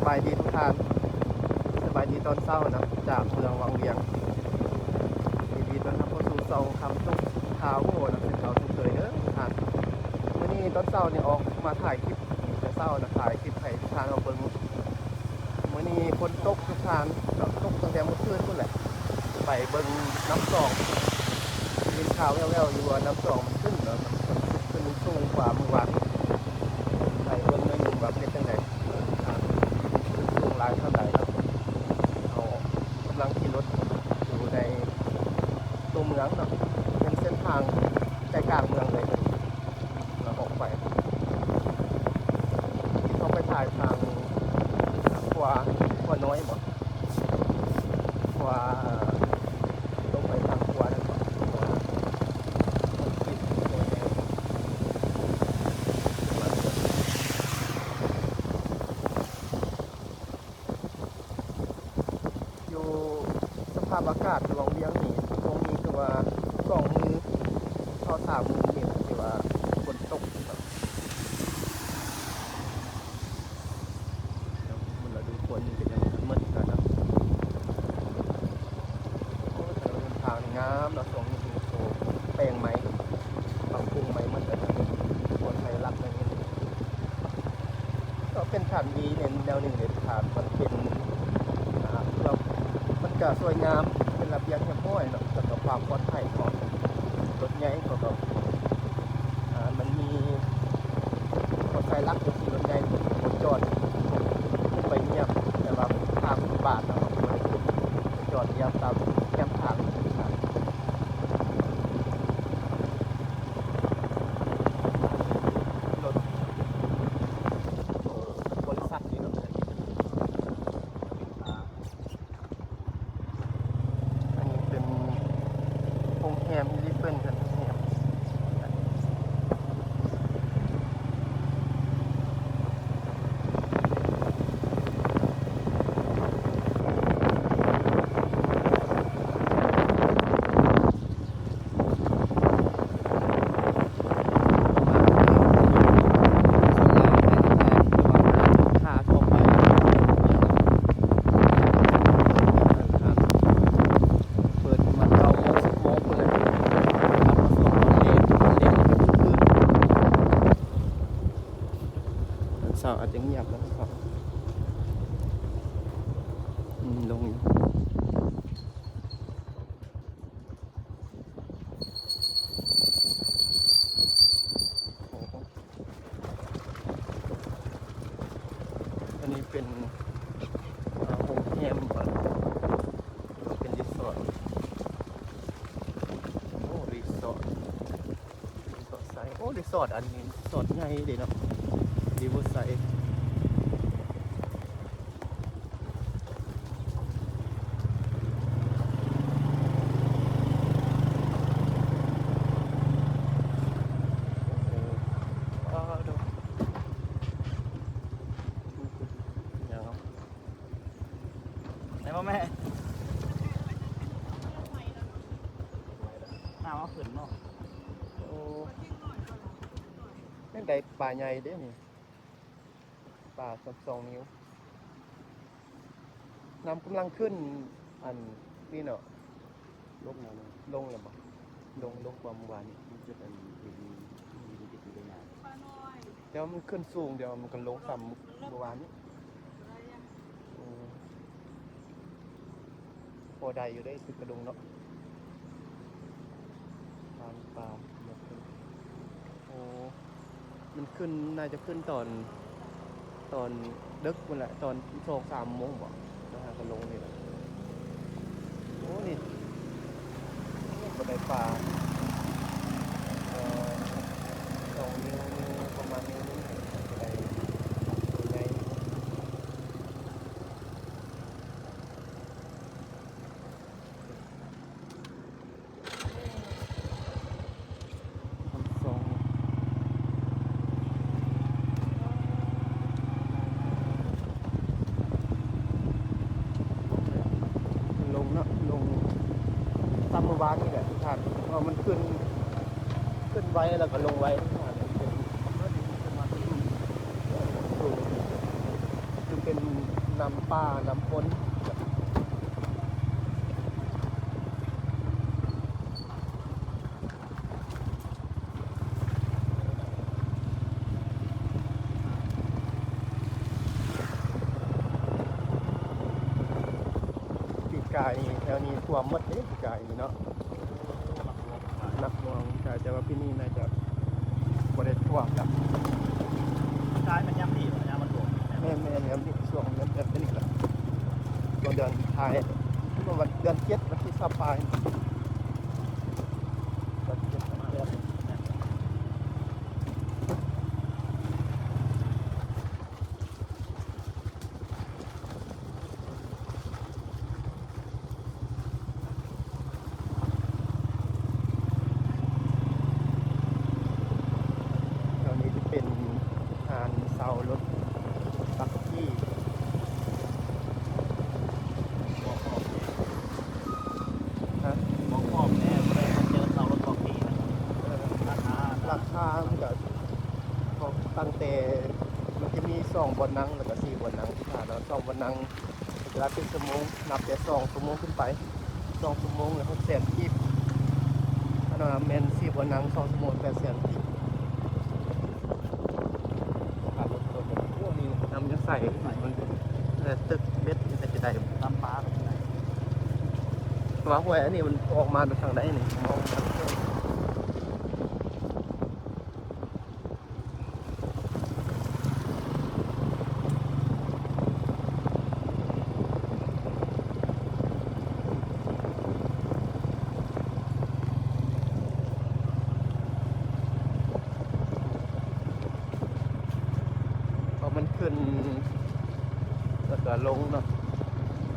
ສະບາຍດີທຸກທ່ານ ສະບາຍດີຕອນເຊົ້ານະ ຈາກເມືອງວັງວຽງ ຍິນດີຕ້ອນຮັບເຂົ້າສູ່ຊ່ອງຄຳຕຸກທາວໂວນະ ເຊັ່ນເກົ່າເຊັ່ນເຄີຍເດີທຸກທ່ານ. ມື້ນີ້ຕອນເຊົ້ານີ້ອອກມາຖ່າຍຄລິບ ແຕ່ເຊົ້ານະ ຖ່າຍຄລິບໃຫ້ທຸກທ່ານເຮົາເບິ່ງ. ມື້ນີ້ຝົນຕົກທຸກທ່ານ ກໍຕົກຕັ້ງແຕ່ມື້ຄືນພຸ້ນແຫຼະ. ໄປເບິ່ງນ້ຳຊອງ ໄດ້ຍິນຂ່າວແວ່ວໆຢູ່ວ່ານ້ຳຊອງມັນຂຶ້ນເນາະ ມັນຂຶ້ນສູງກວ່າມື້ວານ. ໄປເບິ່ງໜ້ອຍໜຶ່ງວ່າເປັນຈັ່ງໃດ ສູງຫຼາຍເທົ່າໃດເນາະ. ເຮົາກຳລັງຂີ່ລົດຢູ່ໃນຕົວເມືອງເນາະ ເປັນເສັ້ນທາງໃຈກາງເມືອງເລີຍ. ລະອອກໄປ ທີ່ເຮົາໄປຖ່າຍທາງຂົວ ຂົວນ້ອຍບໍ ຂົວ ລົງໄປທາງຂົວນັ້ນບໍ ຂົວ ຢູ່ສະພາບອາກາດຢູ່ວັງວຽງນີ້ ຊ່ວງນີ້ຄືວ່າສອງມື້ເຂົ້າສາມມື້ນີ້ແຫຼະ ທີ່ວ່າຝົນຕົກເນາະ. ແລ້ວລະດູຝົນນີ້ກໍຍັງບໍ່ທັນໝົດຄືກັນເນາະ. ໂອ້ ຖະໜົນຫົນທາງນີ້ງາມເນາະ ຊ່ວງນີ້ ໂອ້ ແປງໃໝ່ ປັບປຸງໃໝ່ໝົດແລ້ວ ເປັນ ເປັນໄຟລັດແນວນີ້. ກໍເປັນການດີແນວໜຶ່ງເດ ຖ້າມັນເປັນ ອ່າ ແບບມັນກະສວຍງາມ ເປັນລະບຽບຮຽບຮ້ອຍເນາະ ແລ້ວກໍຄວາມປອດໄພຂອງລົດໃຫຍ່ ເຂົາກໍ ອ່າ ມັນມີ ເຂົາໃສ່ຫຼັກຢູ່ທີ່ລົດໃຫຍ່ບໍ່ຈອດ ຂຶ້ນໄປຮຽບ ແຕ່ວ່າທາງບາດເນາະ ເຂົາກໍບໍ່ໄດ້ຂຶ້ນໄປຈອດຮຽບຕາມແຄມທາງ. ລົດ ໂອ້ ບໍລິສັດນີ້ເນາະ ອັນນີ້ເປັນໂຮງແຮມ Elephant ເປັນໂຮງແຮມ. ເຊົ້າອາດຈະງຽບແລ້ວເນາະ ອືມ ລົງຢູ່. ອັນນີ້ເປັນ ອ່າ ໂຮງແຮມບໍ ຫຼືວ່າເປັນຣີສອດ? ໂອ້ ຣີສອດ ຣີສອດໃສ ໂອ້ ຣີສອດ ອັນນີ້ຣີສອດໃຫຍ່ເດ້ເນາະ ຣີເວີໄຊ. ໄດ້ບໍ່ແມ່? ນ້ຳເອົາຂຶ້ນເນາະ. ໂອ້ ແມ່ນໄດ້ປາໃຫຍ່ເດ້ນີ້. ປາສອງ ສອງນິ້ວ. ນ້ຳກຳລັງຂຶ້ນ ອັນນີ້ເນາະ ລົງແລ້ວເນາະ ລົງແລ້ວບໍ? ລົງ ລົງກວ່າມື້ວານນີ້ ມັນຈຸດອັນ ທີ່ມີ ມີຈຸດຢູ່ໃນນ້ຳ ແຕ່ວ່າມັນຂຶ້ນສູງ ດຽວມັນກໍລົງສ່ຳມື້ວານນີ້. ໂອ້ ພໍໄດ້ຢູ່ເດ້ ຕຶກກະດົງເນາະ ຜ່ານປ່າ ໂອ້ ມັນຂຶ້ນ ໜ້າຈະຂຶ້ນຕອນ ຕອນເດິກພຸ້ນແຫຼະ ຕອນສອງສາມໂມງບໍ ແລ້ວຫາກະລົງນີ້ແຫຼະ. ໂອ້ ນີ້ບໍ່ໄດ້ປາ ເອີ ສອງນິ້ວ ປະມານນິ້ວໜຶ່ງ ບໍ່ໄດ້ໂຕໃຫຍ່. ລົງເນາະ ລົງສ່ຳມື້ວານນີ້ແຫຼະທຸກທ່ານ ເພາະມັນຂຶ້ນ ຂຶ້ນໄວແລ້ວກໍລົງໄວ ທຸກທ່ານ ຂຶ້ນ ສູງ ຕຶກ ເປັນນ້ຳປ່ານ້ຳຝົນ. ປີກາຍນີ້ແຖວນີ້ຖ້ວມໝົດເດ້ ປີກາຍນີ້ເນາະ. ໜັກໜ່ວງ ໃຊ່ ແຕ່ວ່າປີນີ້ໜ້າຈະບໍ່ໄດ້ຖ້ວມແລ້ວ. ປີກາຍມັນຍາມນີ້ບໍ່ ຍາມມັນຖ້ວມ? ແມ່ນໆ ຍາມນີ້ ຊ່ວງເດືອນ ເດືອນນີ້ແຫຼະ ຊ່ວງເດືອນທ້າຍ ປະມານເດືອນເຈັດ ວັນທີຊາວປາຍ ເດືອນເຈັດ ເດືອນ ແຖວນີ້ຈະເປັນຮ້ານເຊົ່າລົດບັກກີ້. ຮະ? ບອກພ້ອມແດ່ ບໍ່ໄດ້ມາເຈີເຊົ່າລົດບັກກີ້ນະ. ເອີ ລາຄາ ລາຄາມັນກະ ຂອງ ຕັ້ງແຕ່ ມັນຈະມີສອງບ່ອນນັ່ງ ແລ້ວກະສີ່ບ່ອນນັ່ງ ຖ້າເນາະ ສອງບ່ອນນັ່ງ ເວລາເປັນຊົ່ວໂມງ ນັບແຕ່ສອງຊົ່ວໂມງຂຶ້ນໄປ ສອງຊົ່ວໂມງລະຫົກແສນກີບ. ອັນນັ້ນແມ່ນສີ່ບ່ອນນັ່ງ ສອງຊົ່ວໂມງແປດແສນກີບ. ໂອ້ ນີ້ນ້ຳຍັງໃສ ມັນ ເອີ ຕຶກເບັດນີ້ເປັນຈັ່ງໃດ ຕຳປາເປັນຈັ່ງໃດ ວ່າຫ້ວຍອັນນີ້ມັນອອກມາແບບທາງໃດນີ້ ມອງ ເພາະມັນຂຶ້ນແລ້ວກໍລົງເນາະ.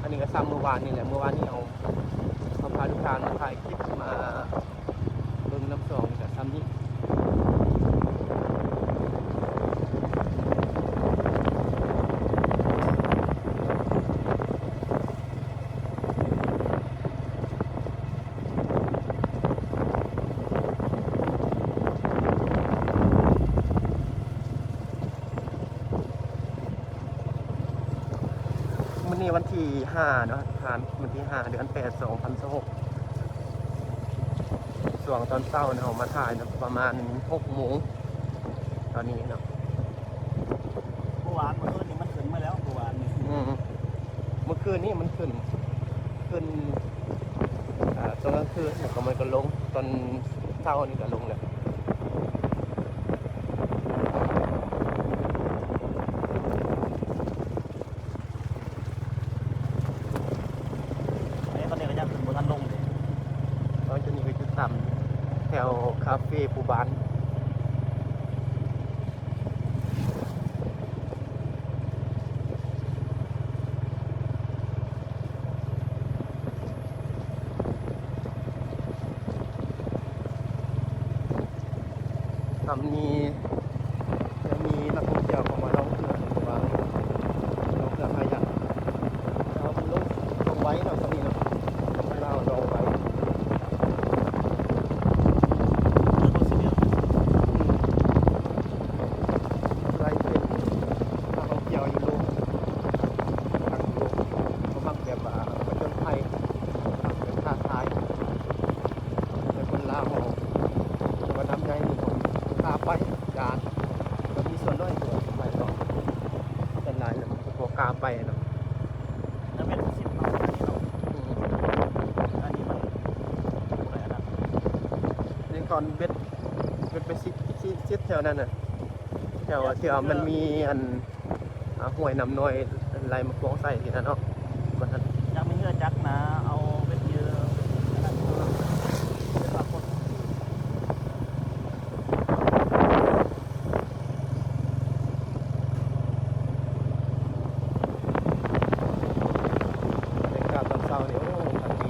ອັນນີ້ກໍຊ້ຳມື້ວານນີ້ແຫຼະ ມື້ວານນີ້ເຮົາ ເຮົາພາລູກຄ້າມາຖ່າຍຄລິບ ມາເບິ່ງນ້ຳສອງນີ້ກໍຊ້ຳນີ້. ມື້ນີ້ວັນທີຫ້າເນາະ ຜ່ານວັນທີຫ້າ ເດືອນແປດ ສອງພັນຊາວຫົກ ຊ່ວງຕອນເຊົ້າເຮົາມາຖ່າຍນະ ປະມານຫົກໂມງຕອນນີ້ເນາະ. ເມື່ອວານ ເມື່ອຄືນນີ້ມັນຂຶ້ນມາແລ້ວ ເມື່ອວານນີ້ ອືມ ເມື່ອຄືນນີ້ມັນຂຶ້ນ ຂຶ້ນ ອ່າ ຕອນກາງຄືນ ແລ້ວກໍມັນກໍລົງ ຕອນເຊົ້ານີ້ກໍລົງແລ້ວ. ເອີ ຕອນນີ້ກໍຍັງຂຶ້ນບໍ່ທັນລົງເດ້ ຕອນນີ້ກໍຢູ່ຕາມແຖວຄາເຟພູບານ. ກໍມີ ຍັງມີນັກທ່ອງທ່ຽວເຂົ້າມາລ່ອງເຮືອ ຫຼືວ່າລ່ອງເຮືອຄາຍັກ ແຕ່ວ່າມັນລົງ ລົງໄວເນາະ ຊ່ວງນີ້ເນາະ ເວລາລ່ອງໄວ ອືມ ຫຼາຍເປັນນັກທ່ອງທ່ຽວຢູ່ໂລກ ທາງໂລກ ເຂົາມັກແບບວ່າຜະຈົນໄພ ມັກແບບທ້າທາຍ. ແຕ່ຄົນລາວເຮົາ ແຕ່ວ່ານ້ຳໃຫຍ່ນີ້ເຂົາກ້າໄປ ຢ້ານ ກໍມີສ່ວນໜ້ອຍທີ່ວ່າໄປເນາະ ສ່ວນຫຼາຍແລ້ວບໍ່ກ້າໄປເນາະ. ແລ້ວເບັດສິບເນາະ ອັນນີ້ເນາະ ອືມ ອັນນີ້ມັນບໍ່ໄດ້ອັນນັ້ນ ນີ້ກ່ອນເບັດ ເບັດໄປສິບ ສິບ ສິບແຖວນັ້ນນະ ແຖວ ແຖວທີ່ວ່າມັນມີອັນ ອ່າ ຫ້ວຍນ້ຳນ້ອຍໄຫຼມາກວງໃສ່ທີ່ນັ້ນເນາະ ວ່າຊັ້ນ. ຢາກມີເຮືອຈັກນະ ເອົາເປັນເຫຍື່ອ ເປັນປາກົດ. ບັນຍາກາດຕອນເຊົ້ານີ້ ໂອ້ ຄັກດີ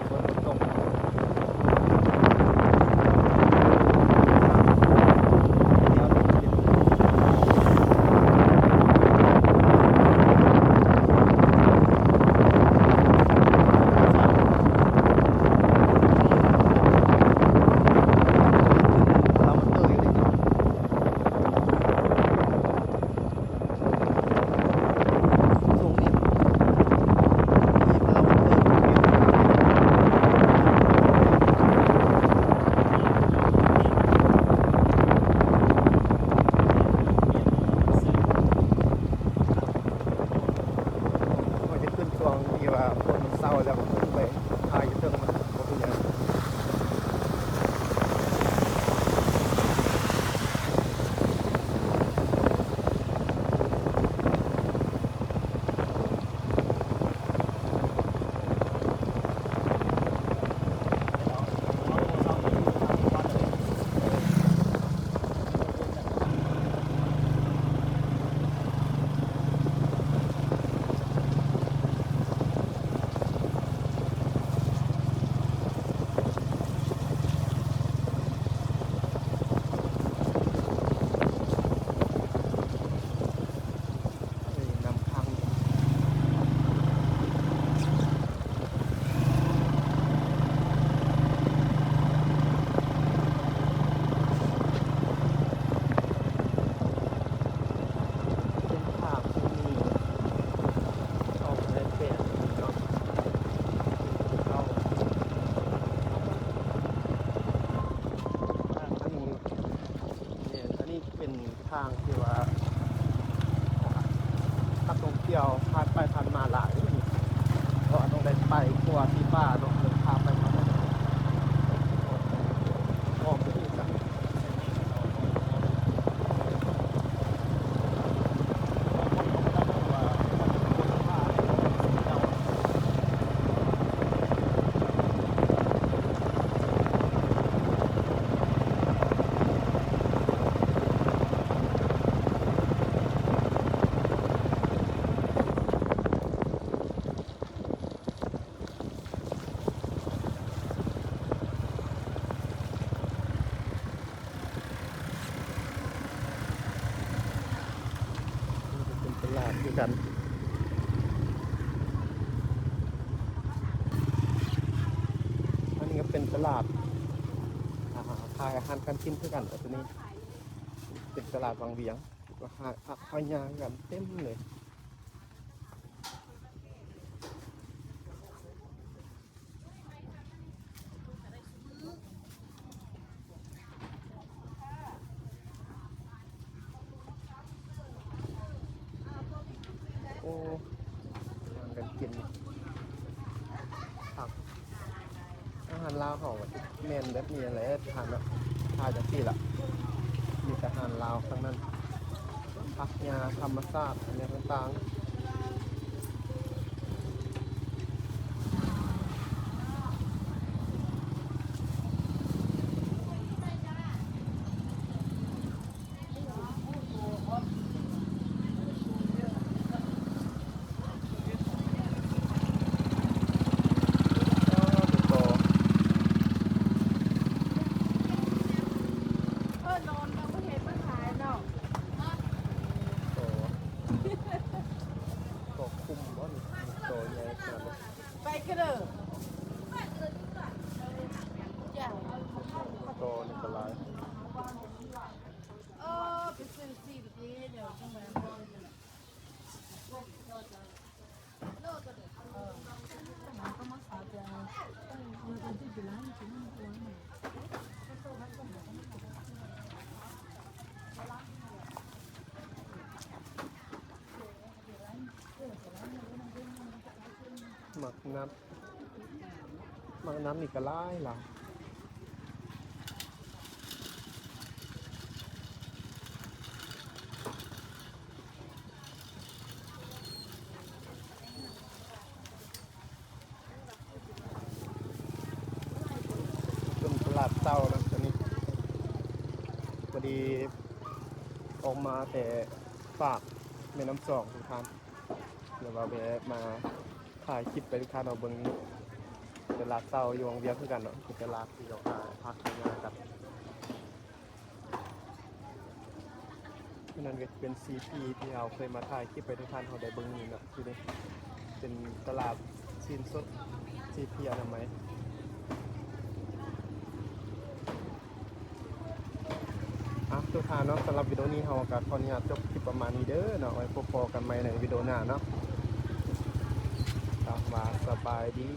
ຝົນຕົກ. ທ່ຽວຜ່ານໄປຜ່ານມາຫຼາຍ ເພາະວ່າຕ້ອງໄດ້ໄປທົ່ວສີຟ້າເນາະ ເດີນທາງໄປມາ ອອກໄປອີກ ນີ້ກໍເປັນຕະຫຼາດຄືກັນ ອັນນີ້ກໍເປັນຕະຫຼາດ ອ່າ ຂາຍອາຫານການກິນຄືກັນ ແຕ່ຕົວນີ້ເປັນຕະຫຼາດວັງວຽງ ກໍຫາ ຫາ ຫາຍາກກັນເຕັມເລີຍ. ໂອ້ ຫານການກິນ ຄັກ ອາຫານລາວເຮົາກໍແມ່ນແບບນີ້ແຫຼະ ຮ້ານເນາະ ຂາຍຈັ່ງຊີ້ລະ ມີແຕ່ອາຫານລາວທັງນັ້ນ ຜັກຫຍ້າທຳມະຊາດ ອີ່ຫຍັງຕ່າງໆ. ຕໍ່ຄຸມບໍ່ນີ້ ຕໍ່ໃຫຍ່ຂະໜາດນີ້ ໄປກະເດີ ຕໍ່ນີ້ກໍຫຼາຍ ເອີ ໄປຊື້ຊີນເອ ດຽວຈັ່ງໃດ ໝາກນັດ ໝາກນັດນີ້ກໍຫຼາຍຫຼາຍ. ເປັນຕະຫຼາດເຊົ້າເນາະ ຕອນນີ້ ພໍດີອອກມາແຕ່ຟາກແມ່ນ້ຳສອງທຸກທ່ານ ແລ້ວວ່າແວະມາຖ່າຍຄລິບໃຫ້ທຸກທ່ານເຮົາເບິ່ງ ຕະຫຼາດເຊົ້າຢູ່ວັງວຽງຄືກັນເນາະ ເປັນຕະຫຼາດທີ່ເຮົາຫາຜັກຫາຫຍ້າກັນ. ອັນນັ້ນກໍເປັນ ຊີພີ ທີ່ເຮົາເຄີຍມາຖ່າຍຄລິບໃຫ້ທຸກທ່ານເຮົາໄດ້ເບິ່ງນີ້ເນາະ ທີ່ນີ້ເປັນຕະຫຼາດຊີ້ນສົດ ຊີພີ ອະນາໄມ. ອ່ະ ທຸກທ່ານເນາະ ສຳລັບວິດີໂອນີ້ເຮົາກໍຂໍອະນຸຍາດຈົບຄລິບປະມານນີ້ເດີເນາະ ໄວ້ພົບພໍ້ກັນໃໝ່ໃນວິດີໂອໜ້າເນາະ ຄຳວ່າສະບາຍດີ.